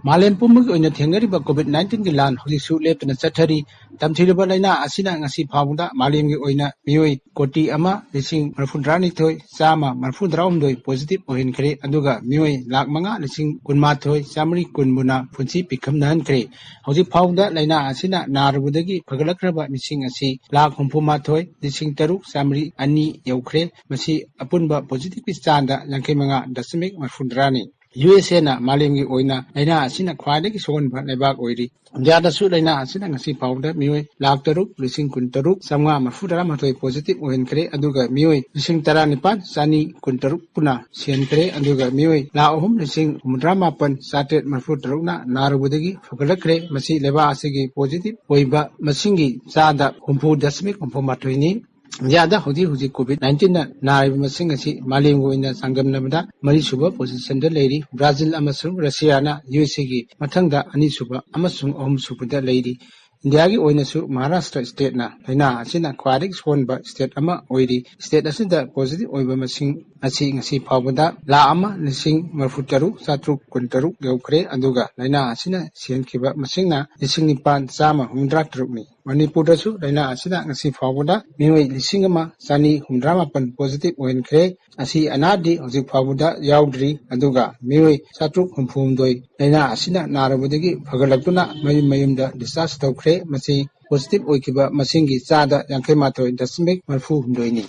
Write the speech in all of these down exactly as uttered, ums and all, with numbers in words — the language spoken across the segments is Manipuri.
ꯃꯥꯂꯦꯝ ꯄꯨꯝꯕꯒꯤ ꯑꯣꯏꯅ ꯊꯦꯡꯅꯔꯤꯕ COVID nineteen ꯒꯤ ꯂꯥꯟ ꯍꯧꯖꯤꯛꯁꯨ ꯂꯦꯞꯇꯅ ꯆꯠꯊꯔꯤ꯫ ꯇꯝꯊꯤꯔꯕ ꯂꯥꯏꯅꯥ ꯑꯁꯤꯅ ꯉꯁꯤ ꯐꯥꯎꯕꯗ ꯃꯥꯂꯦꯝꯒꯤ ꯑꯣꯏꯅ ꯃꯤꯑꯣꯏ ꯀꯣꯇꯤ ꯑꯃ ꯂꯤꯁꯤꯡ ꯃꯔꯤꯐꯨꯇꯔꯥꯅꯤꯊꯣꯏ ꯆꯥꯝꯃ ꯃꯔꯤꯐꯨꯇꯔꯥꯍꯨꯝꯗꯣꯏ positive ꯑꯣꯏꯍꯟꯈ꯭ꯔꯦ, ꯑꯗꯨꯒ ꯃꯤꯑꯣꯏ ꯂꯥꯈ ꯃꯉꯥ ꯂꯤꯁꯤꯡ ꯀꯨꯟꯃꯥꯊꯣꯏ ꯆꯥꯃꯔꯤ ꯀꯨꯟꯕꯨꯅ ꯄꯨꯟꯁꯤ ꯄꯤꯈꯝꯅꯍꯟꯈ꯭ꯔꯦ꯫ ꯍꯧꯖꯤꯛ ꯐꯥꯎꯕꯗ ꯂꯥꯏꯅꯥ ꯑꯁꯤꯅ ꯅꯥꯔꯨꯕꯗꯒꯤ ꯐꯒꯠꯂꯛꯈ꯭ꯔꯕ ꯃꯤꯁꯤꯡ ꯑꯁꯤ ꯂꯥꯈ ꯍꯨꯝꯐꯨꯃꯥꯊꯣꯏ ꯂꯤꯁꯤꯡ ꯇꯔꯨꯛ ꯆꯥꯃꯔꯤ ꯑꯅꯤ ꯌꯧꯈ꯭ꯔꯦ꯫ ꯃꯁꯤ ꯑꯄꯨꯟꯕ positive ꯀꯤ ꯆꯥꯗ ꯌꯥꯡꯈꯩ ꯃꯉꯥ ꯗꯁꯃꯤꯛ ꯃꯔꯤꯐꯨꯇꯔꯥꯅꯤ꯫ ꯌꯨ ꯑꯦꯁ ꯑꯦꯅ ꯃꯥꯂꯦꯝꯒꯤ ꯑꯣꯏꯅ ꯂꯥꯏꯅꯥ ꯑꯁꯤꯅ ꯈ꯭ꯋꯥꯏꯗꯒꯤ ꯁꯣꯛꯍꯟꯕ ꯂꯩꯕꯥꯛ ꯑꯣꯏꯔꯤ꯫ ꯏꯟꯗꯤꯌꯥꯗꯁꯨ ꯂꯥꯏꯅꯥ ꯑꯁꯤꯅ ꯉꯁꯤ ꯐꯥꯎꯕꯗ ꯃꯤꯑꯣꯏ ꯂꯥꯈ ꯇꯔꯨꯛ ꯂꯤꯁꯤꯡ ꯀꯨꯟꯇꯔꯨꯛ ꯆꯥꯝꯃꯉꯥ ꯃꯔꯤꯐꯨꯇꯔꯥꯃꯥꯊꯣꯏ positive ꯑꯣꯏꯍꯟꯈ꯭ꯔꯦ, ꯑꯗꯨꯒ ꯃꯤꯑꯣꯏ ꯂꯤꯁꯤꯡ ꯇꯔꯥꯅꯤꯄꯥꯟ ꯆꯥꯅꯤ ꯀꯨꯟꯇꯔꯨꯛ ꯄꯨꯅ ꯁꯤꯍꯟꯈ꯭ꯔꯦ, ꯑꯗꯨꯒ ꯃꯤꯑꯣꯏ ꯂꯥꯈ ꯑꯍꯨꯝ ꯂꯤꯁꯤꯡ ꯍꯨꯝꯐꯨꯇꯔꯥꯃꯥꯄꯟ ꯆꯥꯇ꯭ꯔꯦꯠ ꯃꯔꯤꯐꯨꯇꯔꯨꯛꯅ ꯅꯥꯔꯨꯕꯗꯒꯤ ꯐꯒꯠꯂꯛꯈ꯭ꯔꯦ꯫ ꯃꯁꯤ ꯂꯩꯕꯥꯛ ꯑꯁꯤꯒꯤ positive ꯑꯣꯏꯕ ꯃꯁꯤꯡꯒꯤ ꯆꯥꯗ ꯍꯨꯝꯐꯨ ꯗꯁꯃꯤꯛ ꯍꯨꯝꯐꯨꯃꯥꯊꯣꯏꯅꯤ꯫ ꯏꯟꯗꯤꯌꯥꯗ ꯍꯧꯖꯤꯛ ꯍꯧꯖꯤꯛ COVID nineteen ꯅ ꯅꯥꯔꯤꯕ ꯃꯁꯤꯡ ꯑꯁꯤ ꯃꯥꯂꯦꯝꯒꯤ ꯑꯣꯏꯅ ꯆꯥꯡꯗꯝꯅꯕꯗ ꯃꯔꯤꯁꯨꯕ position ꯗ ꯂꯩꯔꯤ꯫ ꯕ꯭ꯔꯥꯖꯤꯜ ꯑꯃꯁꯨꯡ ꯔꯁꯤꯌꯥꯅ ꯌꯨ ꯑꯦꯁ ꯑꯦ ꯒꯤ ꯃꯊꯪꯗ ꯑꯅꯤꯁꯨꯕ ꯑꯃꯁꯨꯡ ꯑꯍꯨꯝꯁꯨꯕꯗ ꯂꯩꯔꯤ꯫ ꯏꯟꯗꯤꯌꯥꯒꯤ ꯑꯣꯏꯅꯁꯨ ꯃꯍꯥꯔꯥꯁꯇ꯭ꯔ state ꯅ ꯂꯥꯏꯅꯥ ꯑꯁꯤꯅ ꯈ꯭ꯋꯥꯏꯗꯒꯤ ꯁꯣꯟꯕ state ꯑꯃ ꯑꯣꯏꯔꯤ꯫ State ꯑꯁꯤꯗ positive ꯑꯣꯏꯕ ꯃꯁꯤꯡ ꯑꯁꯤ ꯉꯁꯤ ꯐꯥꯎꯕꯗ ꯂꯥꯈ ꯑꯃ ꯂꯤꯁꯤꯡ ꯃꯔꯤꯐꯨꯇꯔꯨꯛ ꯆꯥꯇ꯭ꯔꯨꯛ ꯀꯨꯟꯇꯔꯨꯛ ꯌꯧꯈ꯭ꯔꯦ, ꯑꯗꯨꯒ ꯂꯥꯏꯅꯥ ꯑꯁꯤꯅ ꯁꯤꯍꯟꯈꯤꯕ ꯃꯁꯤꯡꯅ ꯂꯤꯁꯤꯡ ꯅꯤꯄꯥꯟ ꯆꯥꯝꯃ ꯍꯨꯝꯐꯨꯇꯔꯨꯛꯅꯤ꯫ ꯃꯅꯤꯄꯨꯔꯗꯁꯨ ꯂꯥꯏꯅꯥ ꯑꯁꯤꯅ ꯉꯁꯤ ꯐꯥꯎꯕꯗ ꯃꯤꯑꯣꯏ ꯂꯤꯁꯤꯡ ꯑꯃ ꯆꯥꯅꯤ ꯍꯨꯝꯐꯨꯇꯔꯥꯃꯥꯄꯟ positive ꯑꯣꯏꯍꯟꯈ꯭ꯔꯦ꯫ ꯑꯁꯤ ꯑꯅꯥꯗꯤ ꯍꯧꯖꯤꯛ ꯐꯥꯎꯕꯗ ꯌꯥꯎꯗ꯭ꯔꯤ, ꯑꯗꯨꯒ ꯃꯤꯑꯣꯏ ꯆꯥꯇ꯭ꯔꯨꯛ ꯍꯨꯝꯐꯨꯍꯨꯝꯗꯣꯏ ꯂꯥꯏꯅꯥ ꯑꯁꯤꯅ ꯅꯥꯔꯨꯕꯗꯒꯤ ꯐꯒꯠꯂꯛꯇꯨꯅ ꯃꯌꯨꯝ ꯃꯌꯨꯝꯗ discharge ꯇꯧꯈ꯭ꯔꯦ꯫ ꯃꯁꯤ positive ꯑꯣꯏꯈꯤꯕ ꯃꯁꯤꯡꯒꯤ ꯆꯥꯗ ꯌꯥꯡꯈꯩ ꯃꯥꯊꯣꯏ ꯗꯁꯃꯤꯛ ꯃꯔꯤꯐꯨꯍꯨꯝꯗꯣꯏꯅꯤ꯫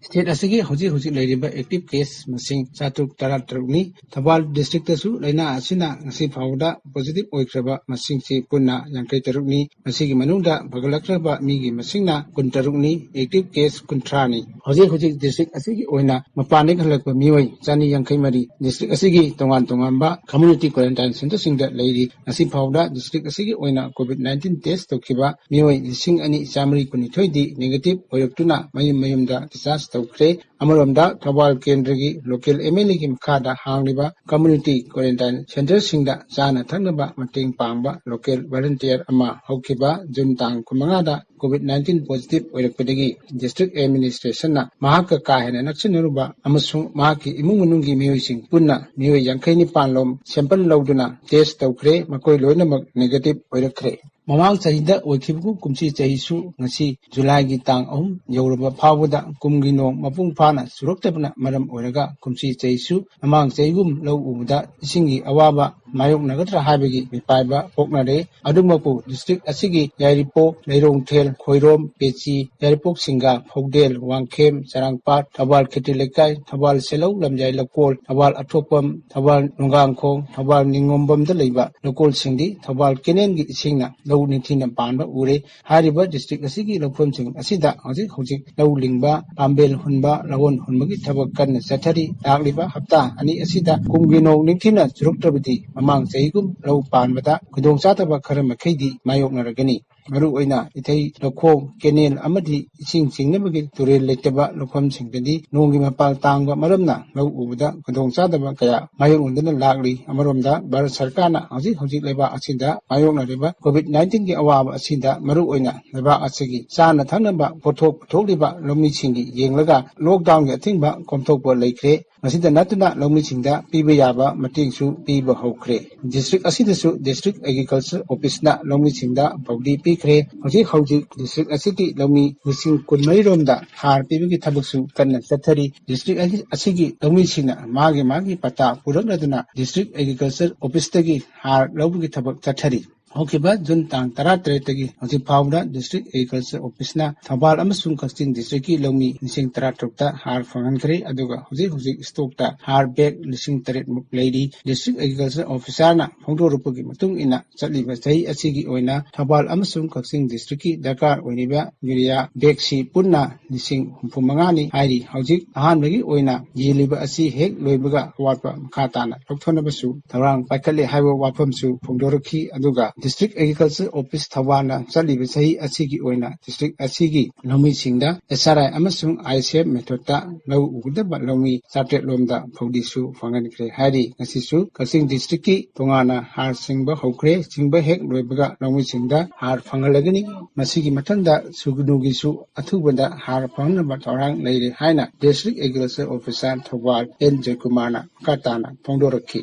State ꯑꯁꯤꯒꯤ ꯍꯧꯖꯤꯛ ꯍꯧꯖꯤꯛ ꯂꯩꯔꯤꯕ active case ꯃꯁꯤꯡ ꯆꯥꯇ꯭ꯔꯨꯛ ꯇꯔꯥꯇꯔꯨꯛꯅꯤ꯫ ꯊꯧꯕꯥꯜ district ꯇꯁꯨ ꯂꯥꯏꯅꯥ ꯑꯁꯤꯅ ꯉꯁꯤ ꯐꯥꯎꯕꯗ positive ꯑꯣꯏꯈ꯭ꯔꯕ ꯃꯁꯤꯡꯁꯤ ꯄꯨꯟꯅ ꯌꯥꯡꯈꯩ ꯇꯔꯨꯛꯅꯤ꯫ ꯃꯁꯤꯒꯤ ꯃꯅꯨꯡꯗ ꯐꯒꯠꯂꯛꯈ꯭ꯔꯕ ꯃꯤꯒꯤ ꯃꯁꯤꯡꯅ ꯀꯨꯟꯇꯔꯨꯛꯅꯤ, active case ꯀꯨꯟꯊ꯭ꯔꯥꯅꯤ꯫ ꯍꯧꯖꯤꯛ ꯍꯧꯖꯤꯛ district ꯑꯁꯤꯒꯤ ꯑꯣꯏꯅ ꯃꯄꯥꯟꯗꯒꯤ ꯍꯜꯂꯛꯄ ꯃꯤꯑꯣꯏ ꯆꯥꯅꯤ ꯌꯥꯡꯈꯩ ꯃꯔꯤ district ꯑꯁꯤꯒꯤ ꯇꯣꯉꯥꯟ ꯇꯣꯉꯥꯟꯕ community quarantine centre ꯁꯤꯡꯗ ꯂꯩꯔꯤ꯫ ꯉꯁꯤ ꯐꯥꯎꯕꯗ district ꯑꯁꯤꯒꯤ ꯑꯣꯏꯅ COVID nineteen test ꯇꯧꯈꯤꯕ ꯃꯤꯑꯣꯏ ꯂꯤꯁꯤꯡ ꯑꯅꯤ ꯆꯥꯃꯔꯤ ꯀꯨꯟꯅꯤꯊꯣꯏꯗꯤ negative ꯑꯣꯏꯔꯛꯇꯨꯅ ꯃꯌꯨꯝ ꯃꯌꯨꯝꯗ discharge ꯇꯧꯈ꯭ꯔꯦ꯫ ꯑꯃꯔꯣꯝꯗ ꯊꯧꯕꯥꯜ ꯀꯦꯟꯗ꯭ꯔꯒꯤ local MLAꯒꯤ ꯃꯈꯥꯗ ꯍꯥꯡꯂꯤꯕ community quarantine centreꯁꯤꯡꯗ ꯆꯥꯅ ꯊꯛꯅꯕ ꯃꯇꯦꯡ ꯄꯥꯡꯕ local volunteer ꯑꯃ ꯍꯧꯈꯤꯕ ꯖꯨꯟ ꯇꯥꯡ ꯀꯨꯟꯃꯉꯥꯗ COVID nineteen positive ꯑꯣꯏꯔꯛꯄꯗꯒꯤ district administrationꯅ ꯃꯍꯥꯛꯀ ꯀꯥ ꯍꯦꯟꯅ ꯅꯛꯁꯤꯟꯅꯔꯨꯕ ꯑꯃꯁꯨꯡ ꯃꯍꯥꯛꯀꯤ ꯏꯃꯨꯡ ꯃꯅꯨꯡꯒꯤ ꯃꯤꯑꯣꯏꯁꯤꯡ ꯄꯨꯟꯅ ꯃꯤꯑꯣꯏ ꯌꯥꯡꯈꯩ ꯅꯤꯄꯥꯟ ꯂꯣꯝ sample ꯂꯧꯗꯨꯅ test ꯇꯧꯈ꯭ꯔꯦ꯫ ꯃꯈꯣꯏ ꯂꯣꯏꯅꯃꯛ negative ꯑꯣꯏꯔꯛꯈ꯭ꯔꯦ꯫ ꯃꯃꯥꯡ ꯆꯍꯤꯗ ꯑꯣꯏꯈꯤꯕꯒꯨꯝ ꯀꯨꯝꯁꯤ ꯆꯍꯤꯁꯨ ꯉꯁꯤ ꯖꯨꯂꯥꯏꯒꯤ ꯇꯥꯡ ꯑꯍꯨꯝ ꯌꯧꯔꯕ ꯐꯥꯎꯕꯗ ꯀꯨꯝꯒꯤ ꯅꯣꯡ ꯃꯄꯨꯡ ꯐꯥꯅ ꯆꯨꯔꯛꯇꯕꯅ ꯃꯔꯝ ꯑꯣꯏꯔꯒ ꯀꯨꯝꯁꯤ ꯆꯍꯤꯁꯨ ꯃꯃꯥꯡ ꯆꯍꯤꯒꯨꯝ ꯂꯧ ꯎꯕꯗ ꯏꯁꯤꯡꯒꯤ ꯑꯋꯥꯕ ꯃꯥꯌꯣꯛꯅꯒꯗ꯭ꯔꯥ ꯍꯥꯏꯕꯒꯤ ꯃꯤꯄꯥꯏꯕ ꯄꯣꯛꯅꯔꯦ꯫ ꯑꯗꯨꯃꯛꯄꯨ district ꯑꯁꯤꯒꯤ ꯌꯥꯏꯔꯤꯄꯣꯛ, ꯂꯩꯔꯣꯡꯊꯦꯜ, ꯈꯣꯏꯔꯣꯝ, ꯄꯦꯆꯤ, ꯌꯥꯏꯔꯤꯄꯣꯛ ꯁꯤꯡꯒꯥ, ꯐꯧꯗꯦꯜ, ꯋꯥꯡꯈꯦꯝ, ꯆꯔꯥꯡꯄꯥꯠ, ꯊꯧꯕꯥꯜ ꯈꯦꯇ꯭ꯔꯤ ꯂꯩꯀꯥꯏ, ꯊꯧꯕꯥꯜ ꯁꯦꯂꯧ ꯂꯝꯖꯥꯏ ꯂꯀꯣꯜ, ꯊꯧꯕꯥꯜ ꯑꯊꯣꯛꯄꯝ, ꯊꯧꯕꯥꯜ ꯅꯨꯡꯒꯥꯡꯈꯣꯡ, ꯊꯧꯕꯥꯜ ꯅꯤꯡꯉꯣꯝꯕꯝꯗ ꯂꯩꯕ ꯂꯀꯣꯜꯁꯤꯡꯗꯤ ꯊꯧꯕꯥꯜ canalꯒꯤ ꯏꯁꯤꯡꯅ ꯂꯧ ꯅꯤꯡꯊꯤꯅ ꯄꯥꯟꯕ ꯎꯔꯦ꯫ ꯍꯥꯏꯔꯤꯕ district ꯑꯁꯤꯒꯤ ꯂꯧꯐꯝꯁꯤꯡ ꯑꯁꯤꯗ ꯍꯧꯖꯤꯛ ꯍꯧꯖꯤꯛ ꯂꯧ ꯂꯤꯡꯕ, ꯄꯥꯝꯕꯦꯜ ꯍꯨꯟꯕ, ꯂꯧꯍꯣꯟ ꯍꯨꯟꯕꯒꯤ ꯊꯕꯛ ꯀꯟꯅ ꯆꯠꯊꯔꯤ꯫ ꯂꯥꯛꯂꯤꯕ ꯍꯞꯇꯥ ꯑꯅꯤ ꯑꯁꯤꯗ ꯀꯨꯝꯒꯤ ꯅꯣꯡ ꯅꯤꯡꯊꯤꯅ ꯆꯨꯔꯛꯇ꯭ꯔꯕꯗꯤ ꯃꯃꯥꯡ ꯆꯍꯤꯒꯨꯝ ꯂꯧ ꯄꯥꯟꯕꯗ ꯈꯨꯗꯣꯡꯆꯥꯗꯕ ꯈꯔ ꯃꯈꯩꯗꯤ ꯃꯥꯌꯣꯛꯅꯔꯒꯅꯤ꯫ ꯃꯔꯨꯑꯣꯏꯅ ꯏꯊꯩ ꯂꯧꯈꯣꯡ, canal ꯑꯃꯗꯤ ꯏꯁꯤꯡ ꯆꯤꯡꯅꯕꯒꯤ ꯇꯨꯔꯦꯜ ꯂꯩꯇꯕ ꯂꯧꯐꯝꯁꯤꯡꯗꯗꯤ ꯅꯣꯡꯒꯤ ꯃꯄꯥꯜ ꯇꯥꯡꯕ ꯃꯔꯝꯅ ꯂꯧ ꯎꯕꯗ ꯈꯨꯗꯣꯡꯆꯥꯗꯕ ꯀꯌꯥ ꯃꯥꯌꯣꯛꯅꯗꯨꯅ ꯂꯥꯛꯂꯤ꯫ ꯑꯃꯔꯣꯝꯗ ꯚꯥꯔꯠ ꯁꯔꯀꯥꯔꯅ ꯍꯧꯖꯤꯛ ꯍꯧꯖꯤꯛ ꯂꯩꯕꯥꯛ ꯑꯁꯤꯗ ꯃꯥꯌꯣꯛꯅꯔꯤꯕ COVID nineteenꯒꯤ ꯑꯋꯥꯕ ꯑꯁꯤꯗ ꯃꯔꯨꯑꯣꯏꯅ ꯂꯩꯕꯥꯛ ꯑꯁꯤꯒꯤ ꯆꯥꯅ ꯊꯛꯅꯕ ꯄꯣꯠꯊꯣꯛ ꯄꯨꯊꯣꯛꯂꯤꯕ ꯂꯧꯃꯤꯁꯤꯡꯒꯤ ꯌꯦꯡꯂꯒ lockdownꯒꯤ ꯑꯊꯤꯡꯕ ꯀꯣꯝꯊꯣꯛꯄ ꯂꯩꯈ꯭ꯔꯦ꯫ ꯃꯁꯤꯗ ꯅꯠꯇꯅ ꯂꯧꯃꯤꯁꯤꯡꯗ ꯄꯤꯕ ꯌꯥꯕ ꯃꯇꯦꯡꯁꯨ ꯄꯤꯕ ꯍꯧꯈ꯭ꯔꯦ꯫ District ꯑꯁꯤꯗꯁꯨ District Agriculture Officeꯅ ꯂꯧꯃꯤꯁꯤꯡꯗ ꯄꯥꯎꯗꯤ ꯄꯤꯈ꯭ꯔꯦ꯫ ꯍꯧꯖꯤꯛ ꯍꯧꯖꯤꯛ district ꯑꯁꯤꯒꯤ ꯂꯧꯃꯤ ꯂꯤꯁꯤꯡ ꯀꯨꯟꯃꯔꯤ ꯔꯣꯝꯗ ꯍꯥꯔ ꯄꯤꯕꯒꯤ ꯊꯕꯛꯁꯨ ꯀꯟꯅ ꯆꯠꯊꯔꯤ꯫ District ꯑꯁꯤꯒꯤ ꯂꯧꯃꯤꯁꯤꯡꯅ ꯃꯥꯒꯤ ꯃꯥꯒꯤ ꯄꯇꯥ ꯄꯨꯔꯛꯂꯗꯨꯅ District Agriculture Officeꯇꯒꯤ ꯍꯥꯔ ꯂꯧꯕꯒꯤ ꯊꯕꯛ ꯆꯠꯊꯔꯤ꯫ ꯍꯧꯈꯤꯕ ꯖꯨꯟ ꯇꯥꯡ ꯇꯔꯥꯇꯔꯦꯠꯇꯒꯤ ꯍꯧꯖꯤꯛ ꯐꯥꯎꯕꯗ District Agriculture Officeꯅ ꯊꯧꯕꯥꯜ ꯑꯃꯁꯨꯡ ꯀꯛꯆꯤꯡ districtꯀꯤ ꯂꯧꯃꯤ ꯂꯤꯁꯤꯡ ꯇꯔꯥꯇꯔꯨꯛꯇ ꯍꯥꯔ ꯐꯪꯍꯟꯈ꯭ꯔꯦ꯫ ꯑꯗꯨꯒ ꯍꯧꯖꯤꯛ ꯍꯧꯖꯤꯛ stockꯇ ꯍꯥꯔ bag ꯂꯤꯁꯤꯡ ꯇꯔꯦꯠ ꯃꯨꯛ ꯂꯩꯔꯤ꯫ District Agriculture Officerꯅ ꯐꯣꯡꯗꯣꯔꯛꯄꯒꯤ ꯃꯇꯨꯡ ꯏꯟꯅ ꯆꯠꯂꯤꯕ ꯆꯍꯤ ꯑꯁꯤꯒꯤ ꯑꯣꯏꯅ ꯊꯧꯕꯥꯜ ꯑꯃꯁꯨꯡ ꯀꯛꯆꯤꯡ districtꯀꯤ ꯗꯔꯀꯥꯔ ꯑꯣꯏꯔꯤꯕ urea bagꯁꯤ ꯄꯨꯟꯅ ꯂꯤꯁꯤꯡ ꯍꯨꯝꯐꯨ ꯃꯉꯥꯅꯤ ꯍꯥꯏꯔꯤ꯫ ꯍꯧꯖꯤꯛ ꯑꯍꯥꯟꯕꯒꯤ ꯑꯣꯏꯅ ꯌꯦꯜꯂꯤꯕ ꯑꯁꯤ ꯍꯦꯛ ꯂꯣꯏꯕꯒ ꯑꯋꯥꯠꯄ ꯃꯈꯥ ꯇꯥꯅ ꯂꯧꯊꯣꯛꯅꯕꯁꯨ ꯊꯧꯔꯥꯡ ꯄꯥꯏꯈꯠꯂꯦ ꯍꯥꯏꯕ ꯋꯥꯐꯝꯁꯨ ꯐꯣꯡꯗꯣꯔꯛꯈꯤ꯫ ꯑꯗꯨꯒ District Agriculture Office ꯊꯧꯕꯥꯜꯅ ꯆꯠꯂꯤꯕ ꯆꯍꯤ ꯑꯁꯤꯒꯤ ꯑꯣꯏꯅ district ꯑꯁꯤꯒꯤ ꯂꯧꯃꯤꯁꯤꯡꯗ S R I ꯑꯃꯁꯨꯡ I C F methodꯇ ꯂꯧ ꯎꯒꯗꯕ ꯂꯧꯃꯤ ꯆꯥꯇ꯭ꯔꯦꯠ ꯂꯣꯝꯗ ꯐꯧꯗꯤꯁꯨ ꯐꯪꯍꯟꯈ꯭ꯔꯦ ꯍꯥꯏꯔꯤ꯫ ꯉꯁꯤꯁꯨ ꯀꯛꯆꯤꯡ districtꯀꯤ ꯇꯣꯉꯥꯟꯅ ꯍꯥꯔ ꯆꯤꯡꯕ ꯍꯧꯈ꯭ꯔꯦ꯫ ꯆꯤꯡꯕ ꯍꯦꯛ ꯂꯣꯏꯕꯒ ꯂꯧꯃꯤꯁꯤꯡꯗ ꯍꯥꯔ ꯐꯪꯍꯜꯂꯒꯅꯤ꯫ ꯃꯁꯤꯒꯤ ꯃꯊꯪꯗ ꯁꯨꯒꯅꯨꯒꯤꯁꯨ ꯑꯊꯨꯕꯗ ꯍꯥꯔ ꯐꯪꯅꯕ ꯊꯧꯔꯥꯡ ꯂꯩꯔꯦ ꯍꯥꯏꯅ District Agriculture Officer Thoubal N ꯖꯌꯀꯨꯃꯥꯔꯅ ꯃꯈꯥ ꯇꯥꯅ ꯐꯣꯡꯗꯣꯔꯛꯈꯤ꯫